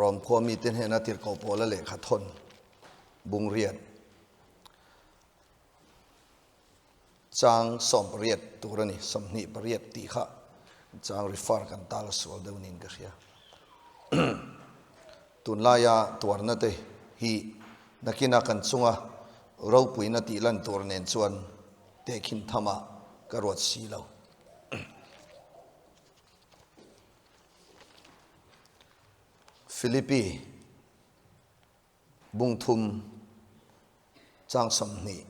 Rom khua mite hnena tirhkoh pawla lehkha thawn bungriat chang 18 tur a ni, 28 tih kha chang refer kan tal sual deuh niin ka hria. Tunlaia tuarna te hi nakina kan chunga ropuina tih lan tur nen chuan tehkhin thamah ka ruat si lo. Philippi bungthum chang 20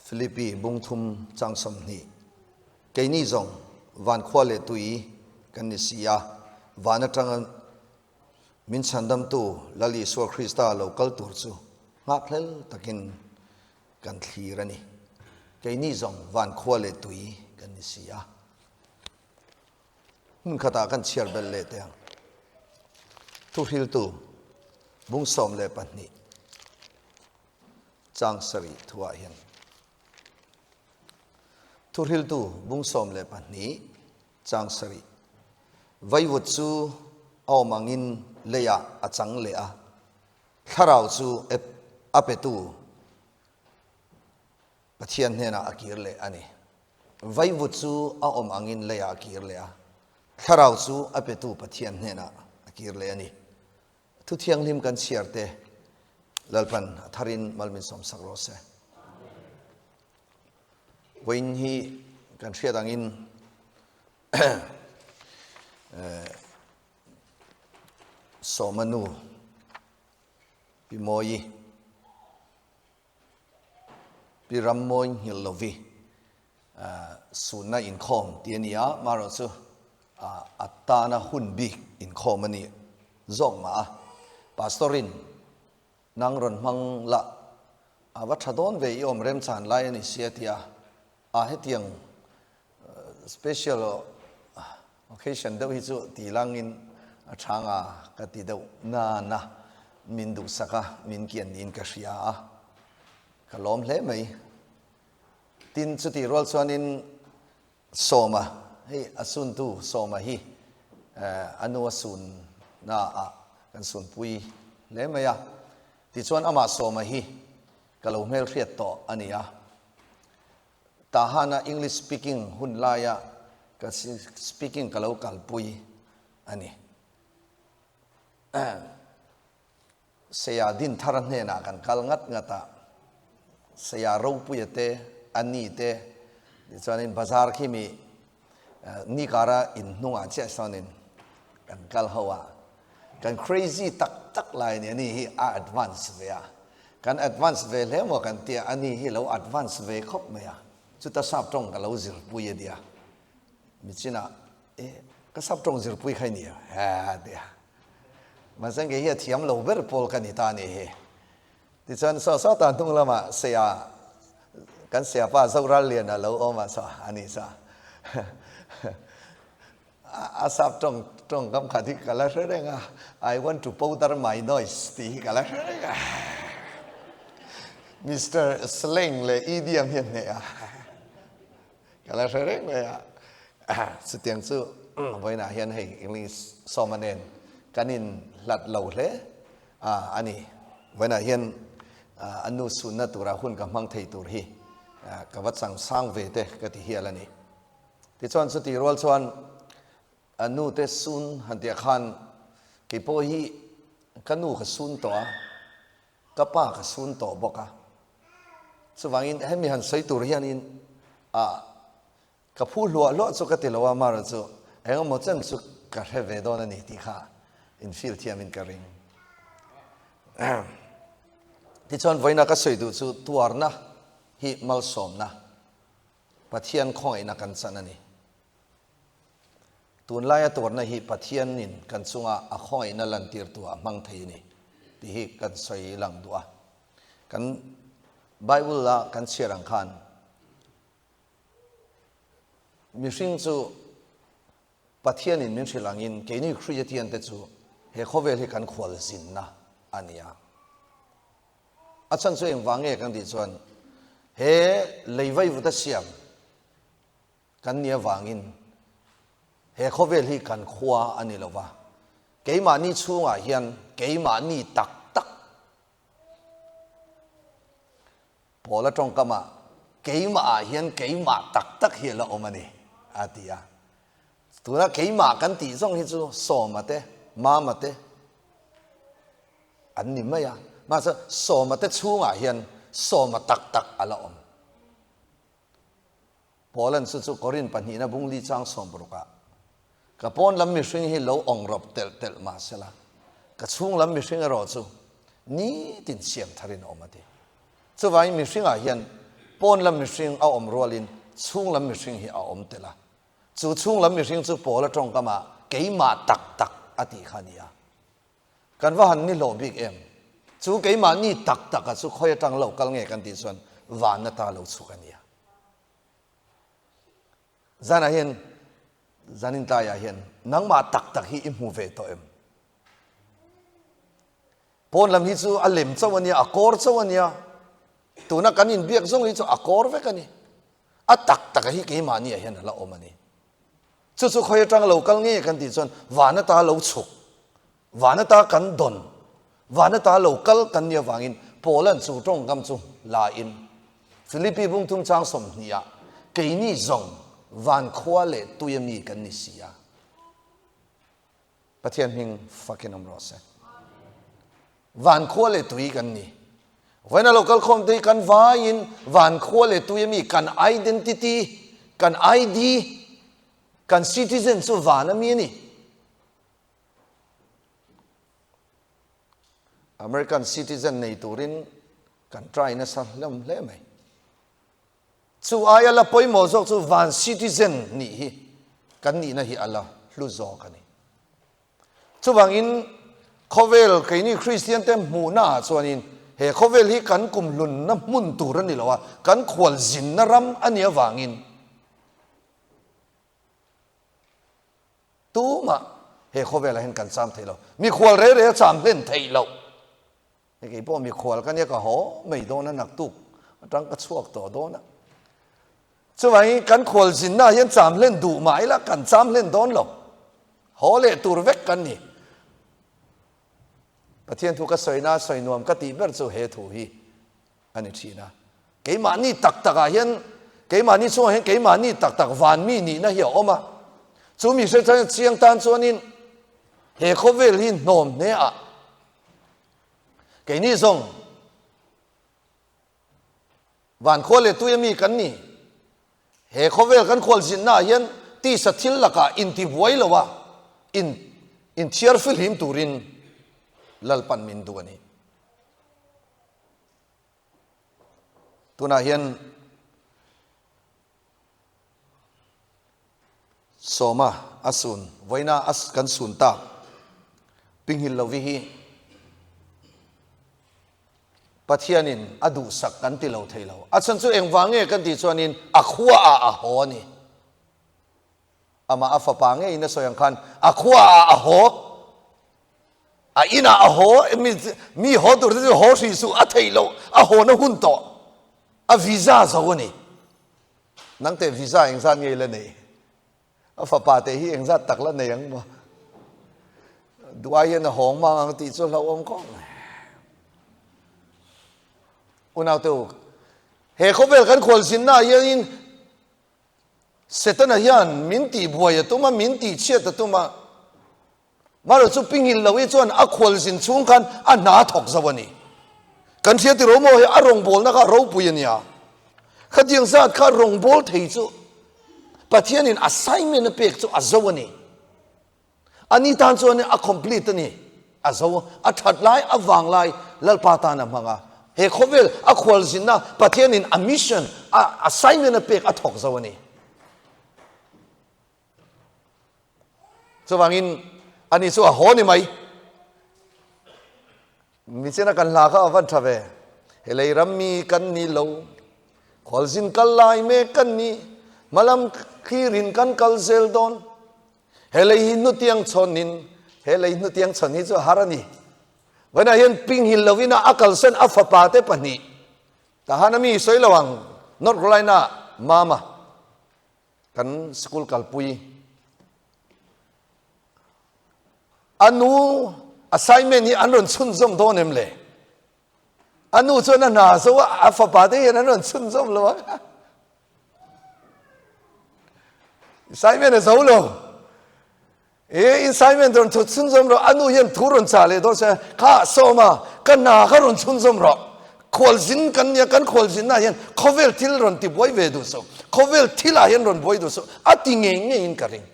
Philippi bungthum chang 20 Keini zawng van khua leh tui kan ni si a, van atanga min chhandamtu Lal Isua Krista lo kal tur chu nghakhlel takin kan thlir a ni. Keini zawng van khua leh tui kan ni si a. Hmun khatah kan chhiar belh leh teh ang. Thuhriltu bung 12 chang 7 thuah hian Thuhriltu bung 12 chang 7 Vaivut chu a awm angin leiah a chang leh a, thlarau chu a petu Pathian hnenah a kir leh a ni. Vaivut chu a awm angin leiah a kir leh a, thlarau chu a petu Pathian hnenah a kir leh a ni. Thu thianghlim kan chhiar te Lalpan a tharin mal min sawmsak rawh se. Vawiin hi kan hriat angin Sawma nu Pi Mawi Pi Rammawi nghilh lovi sunna inkhawm tih a ni a, marawh chu a tana hun bik inkhawm a ni zawk mah a. Pastorin nang rawn hmang la a va tha dawn ve i awm remchan lai a ni sia tih a, a hetiang special occasion deuh hi chu ti langin a tha nga ka ti deuh nana min duhsak a, min kian niin ka hria a, ka lawm hle mai. Tin, chutih rual chuanin Sawma, hei a suntu Sawma hi a nu a sun naah kan sunpui hle mai a, tichuan amah Sawma hi ka lo hmelhriat tawh a ni a. Tahana English speaking hun laia ka speaking ka lo kalpui a ni. Saya Dinthara hnenah kan kal ngat ngat a, Saya Ropuia te, Ani te, tichuanin bazar khi mi ni kara in hnungah chiah sawnin kan kal ho a. Kan crazy tak tak lai ni ani hi a advance ve a. Kan advance ve hle maw kan tia ani hi lo advance ve khawp mai a. Chuta sap tawng ka lo zirpui a nia. Michinah e ka sap tawng zirpui kha i ni a tia. Mahse kei hi a thiam lo ber pawl ka ni ta a ni hi. Tichuan saw saw ta hnung lamah Saya kan Saya pa Zoral Lian a lo awm a saw a ni saw. A sap tawng tawngkam khat hi ka la hre reng a, I want to powder my noise tih hi ka la hre reng a. Mister Slang leh idiom hi a hneh a, ka la hre reng mai a. Chutiang chu vawiinah hian hei English sawma nen kan in hlat lo hle a ni. Vawiinah hian a nu sunna tura hun ka hmang thei tur hi ka va chang sang ve te ka ti hial a ni. Tichuan chutih rual chuan a nu te sun han tih ah khan kei pawh hi ka nu ka sun tawh a, ka pa ka sun tawh bawk a. Chuvangin hemi han sawi tur hianin ah ka phu hluah hluah chu ka ti lo a, amaherawh chu engemaw chen chu ka hre ve dawn a ni tih kha in feel thiamin ka ring. Tichuan vawiina ka sawi duh chu tuarna hi malsawmna. Pathian khawngaihna kan chan a ni. Tunlaia tuarna hi Pathianin kan chunga a khawngaihna lantirtu a hmang thei a ni tih hi kan sawi lang duh a. Kan Bible a kan chhiar ang khan mihring chu Pathianin min hrilh angin keini Kriatiante chu he khawvel hi kan khualzinna a ni a. A chhan chu engvang nge kan tih chuan he lei vaivuta siam kan nih avangin He khawvel hi kan khua a ni lo va, keimahni chhungah hian keimahni tak tak Paula tawngkamah keimahah hian keimah tak tak hi a la awm a ni, a ti a. Tuna keimah kan tih zawng hi chu Sawma te, Mama te an ni mai a. Mahse Sawma te chhungah hian Sawma tak tak a la awm. Paula'n chu chu Korin pahnihna bungli chang sawmparukah, Ka pawn lam mihring hi lo awng rawp telh telh mah sela, ka chhung lam mihring erawh chu nitin siam tharin a awm a ti. Chuvangin mihringah hian pawn lam mihring a awm rualin chhung lam mihring hi a awm tel a. Chu chhung lam mihring chu Paula tawngkamah keimah tak tak a tih kha a ni a. Kan va han ni hlawh bik em? Chu keimahni tak taka chu khawi atang lo kal nge kan tih chuan van ata lo chhuk a nia. Zanah hian, zanin tlaiah hian nangmah tak tak hi i hmu ve tawh em? Pawn lam hi chu a lem chauh a nia, a kawr chauh a nia. Tuna kan inbiak zawng hi chu a kawr vek a ni. A tak taka hi keimahniah hian a la awm a ni. Chu chu khawi atang lo kal nge kan tih chuan van ata lo chhuk, van ata kan dawn, van ata lo kal kan nih avangin Paula'n chu tawngkam chu la in Philippi bungthum chang sawmhnih ah keini zawng van khua leh tui ami kan ni si a. Pathian hming fakin awm rawh se. Van khua leh tui kan ni. Vawiin a lo kal khawm te hi kan vaiin van khua leh tui ami kan identity, kan ID, kan citizen chu van ami a ni. American citizen nei turin kan try nasa hlawm hle mai. Chu aia la pawimawh zawk chu van citizen nih hi kan nihna hi a la hlu zawk a ni. Chuvangin khawvel keini Kristian te hmuhna ah chuanin he khawvel hi kan kumhlunna hmun tur a ni lo a, kan khualzinna ram a nih avangin tumah he khawvelah hian kan cham thei lo. Mikhual rei rei a cham hlen theih loh. Hei kei pawh mikhual ka nia ka haw mai dawn a naktuk atang ka chhuak tawh dawn a. Chuvangin kan khual zinna ah hian cham hlen duh mah ila kan cham hlen dawn lo. Haw leh tur vek kan ni. Pathian thu ka sawina sawi nuam ka tih ber chu he thu hi a ni thin a. Keimahni tak takah hian keimahni chungah hian keimahni tak tak van mi nihna hi a awm a. Chu mi hre chiang tan chuanin he khawvel hi hnawm hne ah Keini zawng van khua leh tui ami kan ni. He khawvel kan khualzinna ah hian tisa thil lakah intibuai lo a, in inthiar fihlim turin Lalpan min duh a ni. Tunah hian Sawma a sun, vawiina a kan sun tak pinghil lovi hi Pathianin a duhsak kan ti lo thei lo. A chhan chu engvang nge kan tih chuanin a khua ah a haw a ni. Amah a fapa ngeiin a sawi ang khan a khua ah a haw, a inah a haw, mi haw tur te chu haw hrih suh a theih loh, a hawna hun tawh, a visa zo a ni. Nang teh visa engzat nge i la neih? A fapa teh hi engzat tak la nei ang maw? Duai hian a hawng mang ang tih chu hlauhawm khawp mai. Unau te u, he khawvel kan khualzinna ah hianin Setana hian min tihbuai a tum a, min tihchhiat a tum a. Mara chu pingil lo i chuan a khualzin chhung khan a hna thawk zo a ni. Kan hria tiro maw hi a rawngbawlna kha ropui a nia. Khatiang zat kha rawngbâwl thei chu Pathianin assignment a pek chu a zo a ni. Ani tan chuan a complete a ni. A zo, a that lai, a vang lai Lalpa tan a hmang a. He khawvel a khualzinna Pathianin a mission, a assignment a pek a thawk zo a ni. Chuvangin ani chu a haw ni mai. Michena kan hla kha a van tha ve. He lei ram mi kan ni lo. Khualzin kal lai me kan ni. Hmalam thlirin kan kal zel dawn. He lei hi hnutiang chhawn in he lei hnutiang chhawn hi chu a har a ni. Vawiinah hian pinghil lovin a kalsan a fapa te pahnih. Tahan a mi sawi lo ang North Carolina mama. Kan school kalpui. A nu assignment hi an rawn chhunzawm dawn em le? A nu chuan a hna zo a, a fapa te hian an rawn chhunzawm lo ang. Assignment a zo lo. E assignment rawn thut chhunzawm rawh, a nu hian thu rawn chah leh dawn se, kha sawma ka hna kha rawn chhunzawm rawh. Khualzin kan nia, kan khualzinna hian khawvel thil rawn ti buai ve duh suh, khawvel thilah hian rawn buai duh suh, a ti ngei ngeiin ka ring.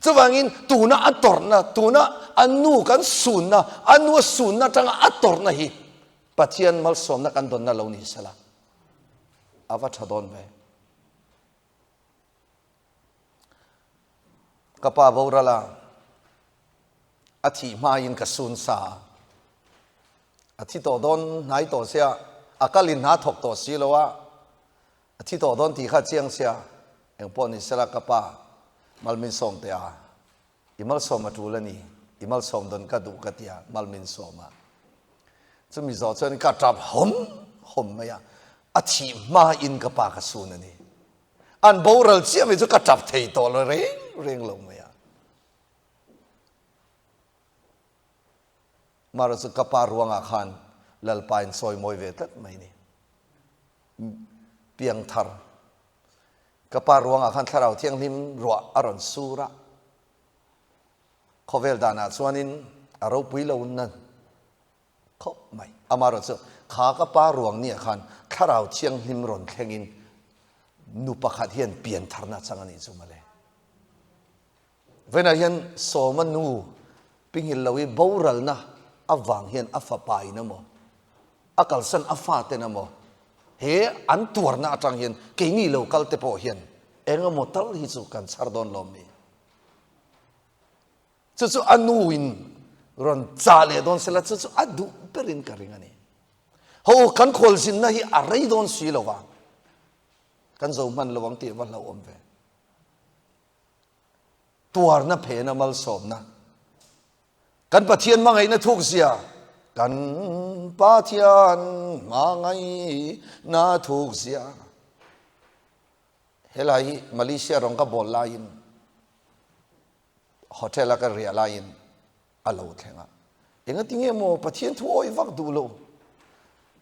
Chuvangin tuna a tawrhna, tuna a nu kan sunna, a nu a sunna atanga a tawrhna hi Pathian malsawmna kan dawnna lo ni sela, a va tha dawn ve. Ka pa borala a thih hmain ka sun sa a, a thi tawh dawn hnai tawh sia, a kalin hna thawk tawh si lo a, A thi tawh dawn tih kha chiang sia, engpawh ni sela ka pa Malminsawm te a, i malsawm a tul a ni, i malsawm dawn ka duh ka tia Malminsawm a. Chumi zawh chuan ka tap hawm hawm mai a, a thih hma in ka pa ka sun a ni. An boral chiah mai chu ka tap thei tawh lo reng reng lo mai a. Mara chu ka pa ruangah khan Lalpa in sawi mawi ve tlat mai ni. Piangthar. Ka pa ruangah khan Thlarau Thianghlim ruah a rawn sur a. Khawvel danah chuanin a ropui lo na khawp mai. Amaherawhchu chu kha ka pa ruang nia khan Thlarau Thianghlim rawn thlengin nu pakhat hian piantharna chang a nih chu mawle. Vawiinah hian Sawma nu Pinghil lo i boralna avang hian a fapa in emaw, a kalsan a faten emaw he an tuarna atang hian keini lo kal te pawh hian eng emaw tal hi chu kan chhar dawn lawm ni. Chu chu a nu in rawn chah leh dawn sela chu chu a duh berin ka ring a ni. Ho kan khualzinna hi a rei dawn si lo va, kan zo hman lo ang tih va hlauhawm ve. Tuarna phena malsawmna. Kan Pathian hmangaihna thukzia Kan Pathian hmangaihna thukzia Helai hi Malaysia rawng ka bawl laiin hotel a ka riah laiin a lo thleng a. Engati nge maw Pathian thu awih vak duh lo,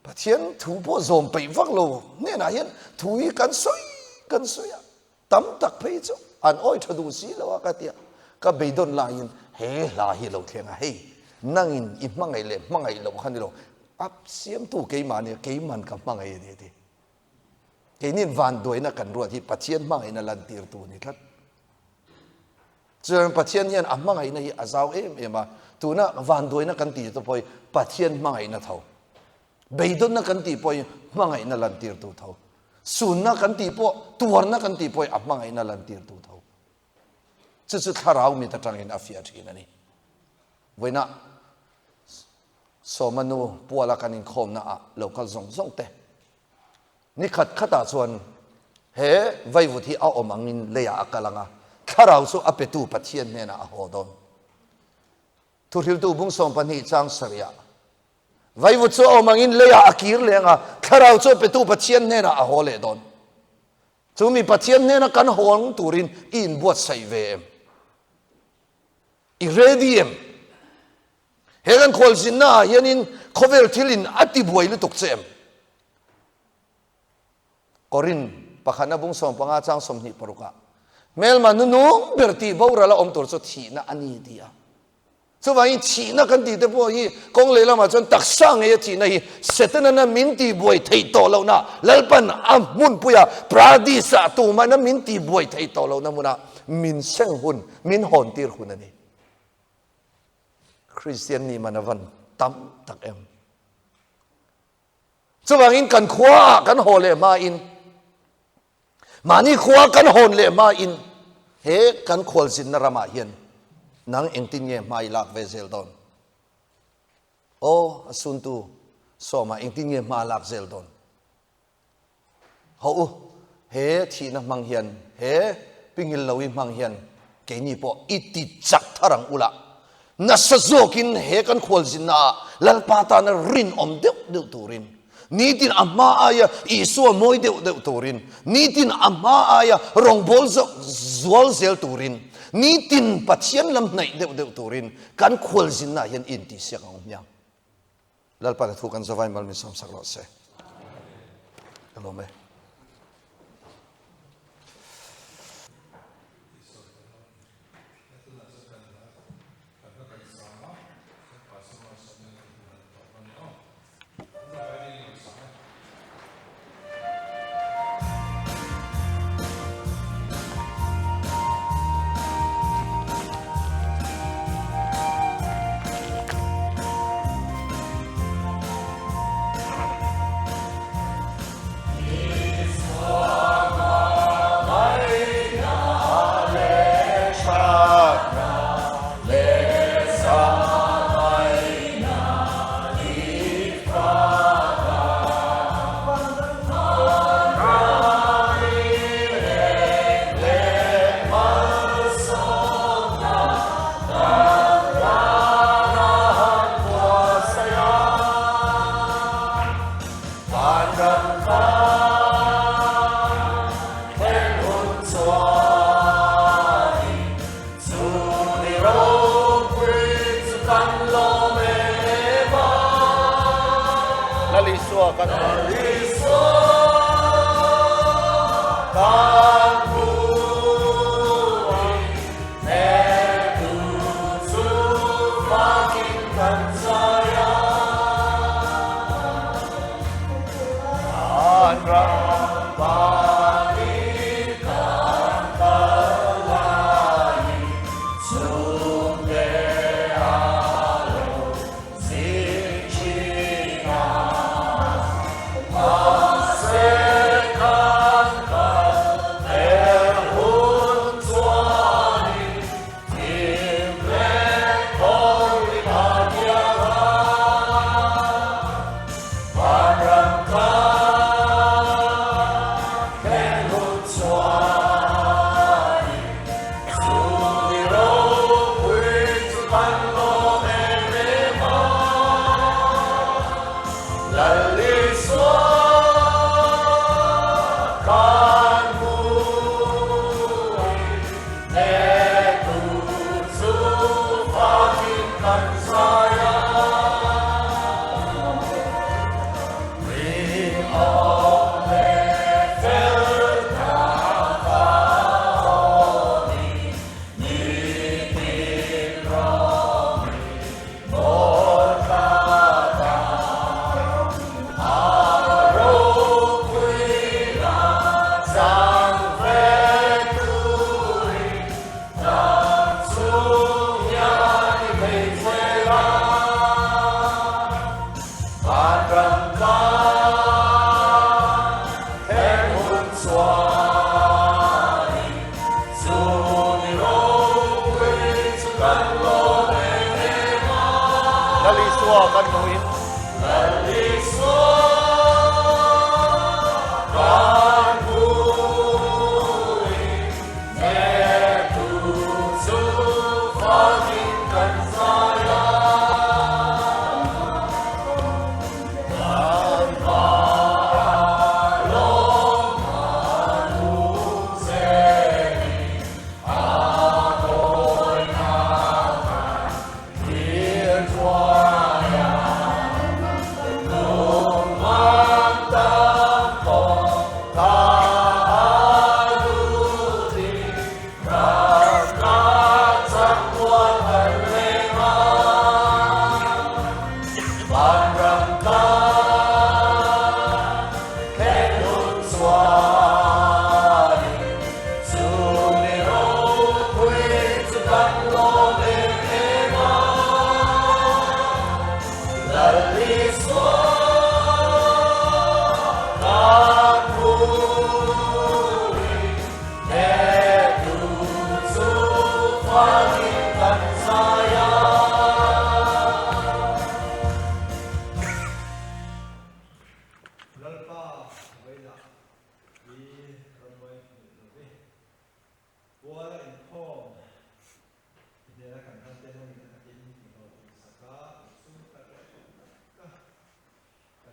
Pathian thu pawh zawm peih vak lo hnenah hian thu hi kan sawi kan sawi a, tam tak phei chu an awih tha duh si lo a ka tia. Ka beidawn laiin he hla hi a lo thleng a, hei nangin i hmangaih leh hmangaih loh kha ni lo, a siamtu keimah nia keiman ka hmangaih a ni a ti. Keinin vanduaina kan ruat hi Pathian hmangaihna lantirtu a ni tlat. Chuan Pathian hian a hmangaihna hi a zau em em a, tuna vanduaina kan tih te pawh hi Pathian hmangaihna tho. Beidawnna kan tih pawh hi hmangaihna lantirtu tho. Sunna kan tih pawh, tuarna kan tih pawh hi a hmangaihna lantirtu tho. Chu chu thlarau mit atangin a fiah thin a ni. Vawiinah Sawma nu puala kan inkhawmna ah lo kal zawng zawng te Ni khat khatah chuan he vaivut hi a awm angin leiah a kal ang a, thlarau chu a petu Pathian hnenah a haw dawn. Thuhriltu bung 12 chang sarihah, Vaivut chu a awm angin leiah a kir leh ang a, thlarau chu a petu Pathian hnenah a haw leh dawn. Chu mi Pathian hnena kan haw ang turin i inbuatsaih ve em? I ready em? He kan khualzinna ah hianin khawvel thilin a ti buai lutuk che em? Korin pakhatna bung 15 chang 26 ah hmelma nunung ber tih boral a awm tur chu thihna a ni ti a. Chuvangin thihna kan tih te pawh hi kawng lehlamah chuan taksa ngei a thihna hi Setana min tih buai theih tawh lohna Lalpan a hmunpuia Paradis-ah tumahna min tih buai theih tawh lohna hmunah min seng hun, min hawn tir hun a ni. Kristian nih man a van tam tak em. Chuvangin kan khua ah kan haw leh hma in, mahni khua kan hawn leh hma in he kan khualzinna ramah hian nang engtin nge hma i lak ve zel dawn? Aw, a suntu sawma engtin nge hma lak zel dawn? Ho u, he thihna hmang hian, he pingil lo i hmang hian keini pawh i ti chak thar ang ula, nasa zawkin he kan khualzinna ah Lalpa tana rinawm deuh deuh turin. Nitin a hma aia Isua mawi deuh deuh turin, nitin a hma aia rawngbâwl zual zel turin, nitin Pathian lam hnaih deuh deuh turin kan khualzinnaah hian i intihsiak ang u hmiang. Lalpa thu kan zavai mal min sawmsak rawh se. Ka lawm e.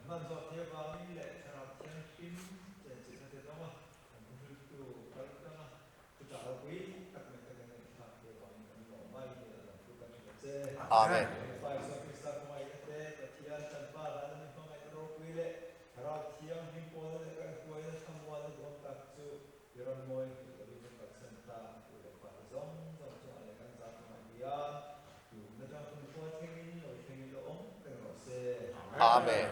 Kan hman zawh thei avangin leh Thlarau Thianghlim chenchilhna te dawng a, kan thuhriltu kal tlang a, thuchah ropui tak mai te kan ngaihthlak thei avangin kan lawm a, i hnenah lawmthu kan hrilh a che. Amen. Kan Isua Krista hmangaihna te, Pathian kan Pa dan a mi hmangaihna ropui leh Thlarau Thianghlim pawlna leh kan huaina thlamuanna duhawm tak chu i rawn mawi hmuh lovin kan kalsan ta tu leh fate zawng zawng chungah leh kan za chungah hian Tun atang hun khua thlengin lo thlengin lo awm reng rawh se. Amen.